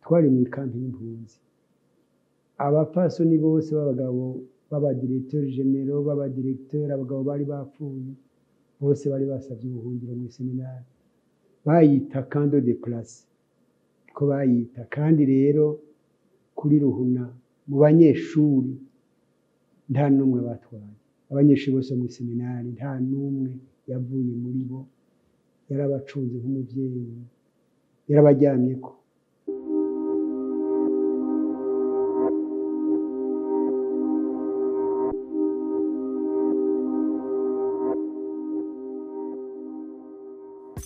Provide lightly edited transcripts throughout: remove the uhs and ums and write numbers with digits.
Twari mu ikambi y'impunzi, abapfasoni bose b'abagabo b'abadirecteurs généraux, b'abadirecteurs, abagabo bari bapfuye bose bari basavye ubuhungiro mu seminari. Bayita camp de déplacés ko bayita. Kandi rero kuri Ruhuna, mu banyeshuri nta n'umwe batwaye. Abanyeshuri bose mu seminari nta n'umwe yavuye muri bo. Yarabacunze nk'umuvyeyi, yarabaryamyeko.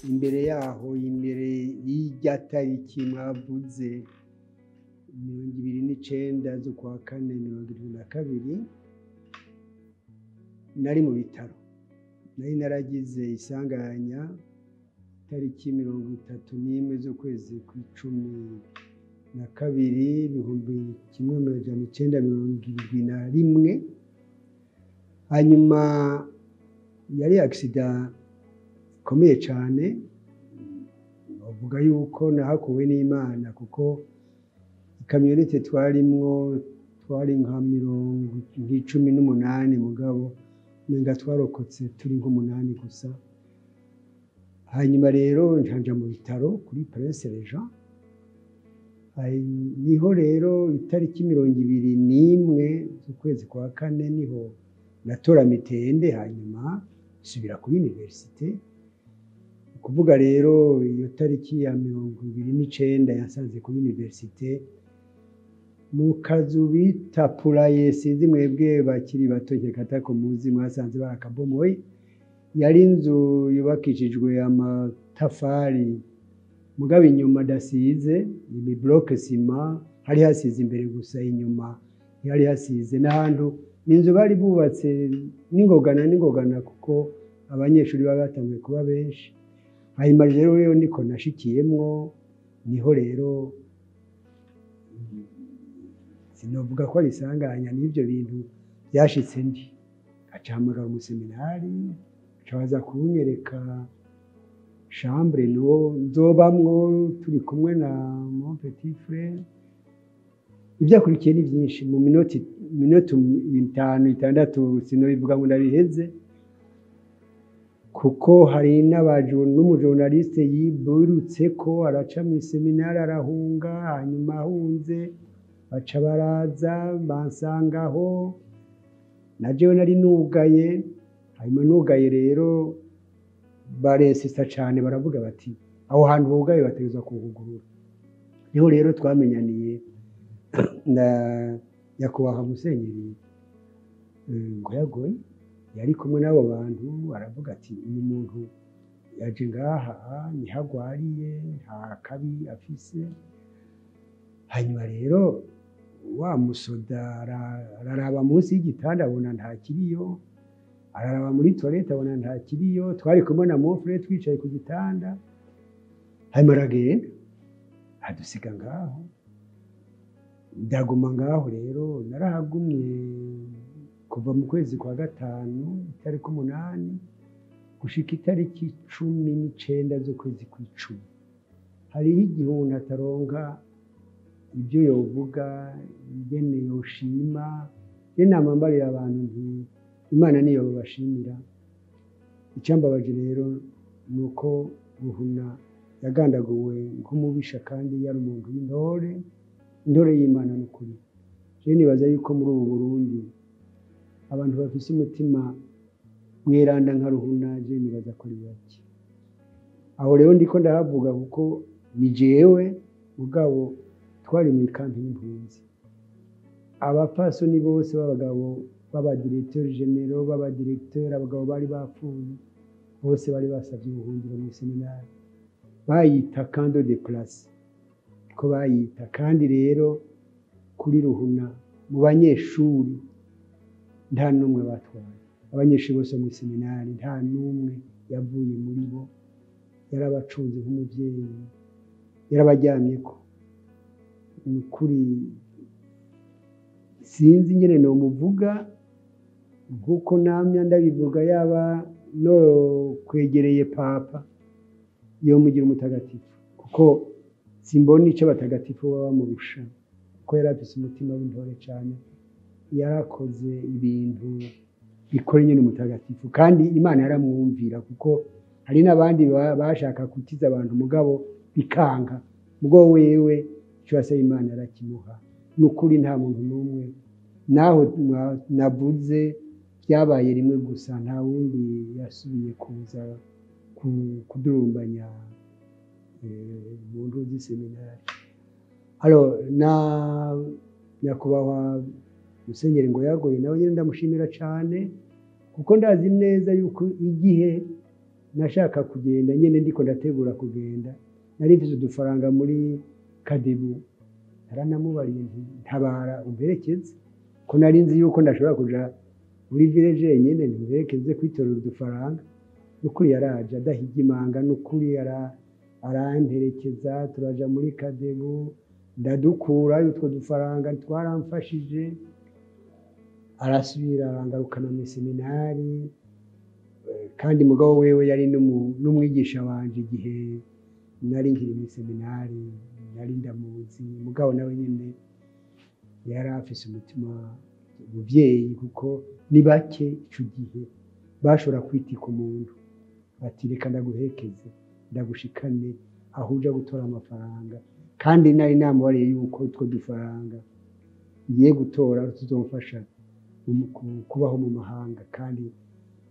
Imbere yaho, imbere y'irya tariki mwavuze, 29 z'ukwa kane 72, nari mu bitaro. Nari naragize isanganya tariki 31 z'ukwezi kw'icumi na kabiri 1971. Hanyuma yari accident ikomeye cane. Bavuga yuko nahakuwe n'Imana, kuko ikamyonete twarimwo twari nka mirongo nk'icumi n'umunani, mugabo umenga twarokotse turi nk'umunani gusa. Hanyuma rero njanja mu bitaro kuri Prince Régent. Niho rero itariki 21 z'ukwezi kwa kane niho natora mitende, hanyuma nsubira kuri université. Kuvuga rero iyo tariki ya 29 yasanze kuri université mu kazu bita poulailler. Sinzi mwebwe bakiri bato, nkeka atako muzi, mwasanze barakabomoye. Yari inzu yubakishijwe amatafari, mugabo inyuma adasize imi bloc ciment. Hari hasize imbere gusa, inyuma ntihari hasize. N'ahantu ni inzu bari bubatse n'ingogana n'ingogana, kuko abanyeshuri baba batanguye kuba benshi. Hanyuma rero niko nashikiyemwo. Niho rero sinovuga ko ari isanganya n'ibyo bintu byashitse, ndi aca hamagara umuseminari, aca baza kunyereka chambre no nzobamwo turi kumwe na mon petit frère. Ibyakurikiye ni byinshi, mu minota 5, 6 sinobivuga ngo ndabiheze, kuko hari n'umujournaliste yibirutse ko araca mu seminari arahunga. Hanyuma ahunze baca baraza bansangaho, na jewe nari nugaye. Hanyuma nugaye rero barensista cane, baravuga bati aho hantu bugaye bategerezwa kuhugurura. Niho rero twamenyaniye na nyakubahwa Musenyeri Ngoyagoye, yari kumwe n'abo bantu. Aravuga ati: "Uyu muntu yaje ngaha niho agwariye, nta kabi afise." Hanyuma rero wa musoda araraba munsi y'igitanda, abona nta kiriyo, araraba muri toilette, abona nta kiriyo. Twari kumwe na mon frère twicaye ku gitanda. Hanyuma aragenda adusiga ngaho, ndaguma ngaho. Rero narahagumye kuva mu kwezi kwa gatanu itariki 8 gushika itariki 19 z'ukwezi kw'icumi. Hariho igihe umuntu ataronka ibyo yovuga, ingene yoshima. Je nama mbarira abantu nti Imana niyo babashimira. Icyambabaje rero ni uko Ruhuna yagandaguwe nk'umubisha, kandi yari umuntu w'intore, intore y'Imana n'ukuri. Je nibaza yuko muri ubu Burundi abantu bafise umutima mweranda nka Ruhuna, je nibaza ko ari bake. Aho rero ndiko ndahavuga kuko ni jewe, mugabo twari mu ikambi y'impunzi, abapfasoni bose b'abagabo b'abadirecteurs généraux, b'abadirecteurs, abagabo bari bapfuye bose bari basavye ubuhungiro mu seminari. Bayita camp de déplacés ko bayita. Kandi rero kuri Ruhuna, mu banyeshuri nta n'umwe batwaye. Abanyeshuri bose mu seminari nta n'umwe yavuye muri bo. Yarabacunze nk'umuvyeyi, yarabaryamyeko. Ni ukuri sinzi ingene nomuvuga, nk'uko namya ndabivuga, yaba no kwegereye papa yomugira umutagatifu, kuko Simbona ico abatagatifu baba bamurusha, kuko yari afise umutima w'intore cane, yarakoze ibintu bikora nyene umutagatifu, kandi Imana yaramwumvira, kuko hari n'abandi bashaka gukiza abantu mugabo bikanka, mugabo wewe ico yasaba Imana arakimuha. Nukuri nta muntu n'umwe naho navuze byabaye rimwe gusa, nta wundi yasubiye kuza kudurumbanya mu ntuzi seminari. Alors na nyakubahwa Musenyeri ngo yagoye nawe nyene ndamushimira cane, kuko ndazi neza yuko igihe nashaka kugenda nyene ndiko ndategura kugenda, nari mfise udufaranga muri Kadebu, naranamubariye nti ntabara umperekeze, ko nari nzi yuko ndashobora kuja muri village nyene, ntimperekeze kwitorera udufaranga. Nukuri yaraje adahiga imanga, nukuri aramperekeza turaja muri Kadebu, ndadukurayo utwo dufaranga twaramfashije. Arasubira arangarukana mu seminari, kandi mugabo wewe yari n'umwigisha wanje igihe nari nkiri mu seminari, nari ndamuzi. Mugabo nawe nyene yari afise umutima umuvyeyi, kuko ni bake ico gihe bashobora kwitika umuntu bati reka ndaguhekeze ndagushikane aho uja gutora amafaranga, kandi nari namubariye yuko utwo dufaranga ngiye gutora tuzomfasha kubaho mu mahanga, kandi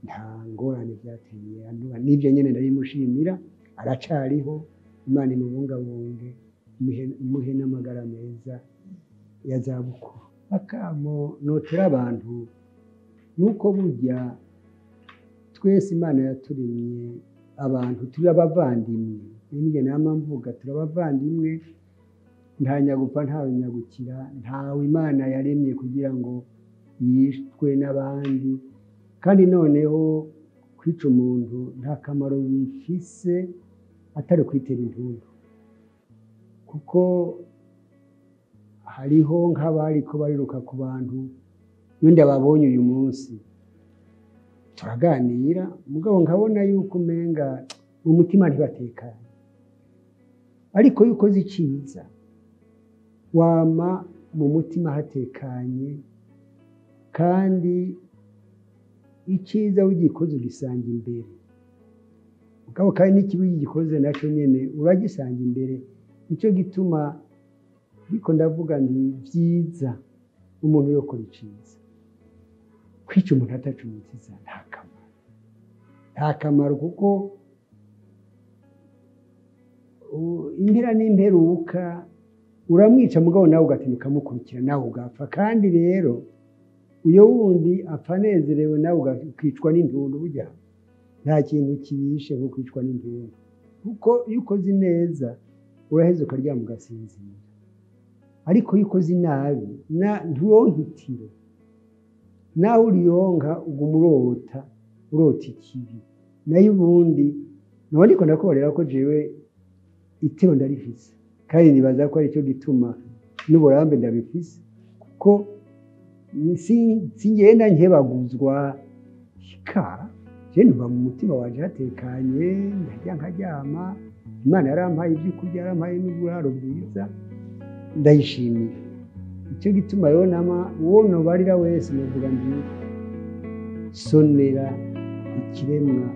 nta ngorane byateye. N'ibyo nyene ndabimushimira, aracariho, Imana imubungabunge, imuhe n'amagara meza ya zabukuru. Akamo notera abantu nuko burya twese Imana yaturemye abantu turi abavandimwe, ninjye nama mvuga turi abavandimwe, nta nyagupfa nta nyagukira, ntawe Imana yaremye kugira ngo yishwe n'abandi. Kandi noneho kwica umuntu nta kamaro bifise atari kwitera intundu, kuko hariho nk'abariko bariruka ku bantu, iyo ndababonye uyu munsi turaganira, mugabo nkabona yuko umenga mu mutima ntibatekanye. Ariko iyo ukoze iciza wama mu mutima hatekanye, kandi iciza ugikoze ugisanga imbere, mugabo kandi n'ikibi ugikoze naco nyene uragisanga imbere. Nico gituma ariko ndavuga nti vyiza umuntu yokora iciza. Kwica umuntu atacumutsiza nta kamaro, nta kamaro, kuko impera n'imperuka uramwica mugabo nawe ugatinda ukamukurikira nawe ugapfa. Kandi rero uyo wundi apfa anezerewe nawe ukicwa n'intuntu. Burya nta kintu kibishe nko kwicwa n'intuntu, kuko iyo ukoze neza uraheza ukaryama ugasinzira, ariko iyo ukoze inabi nturonka itiro, nawe uriyonka uguma urota, urota ikibi. Nayo ubundi noba ndiko ndakubarira ko jewe itiro ndarifise, kandi nibaza ko aricyo gituma n'uburambe ndabifise, kuko singenda nkebaguzwa ka je numva mu mutima wanje hatekanye, ndarya nkaryama. Imana yarampaye ibyo kurya, yarampaye n'uburaro bwiza, ndayishimira. Icyo gituma rero nama uwo nobarira wese novuga nti sonera ikiremwa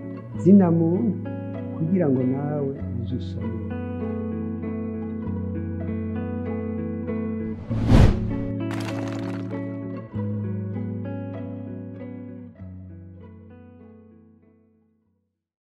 zina muntu kugira ngo nawe uze usonere.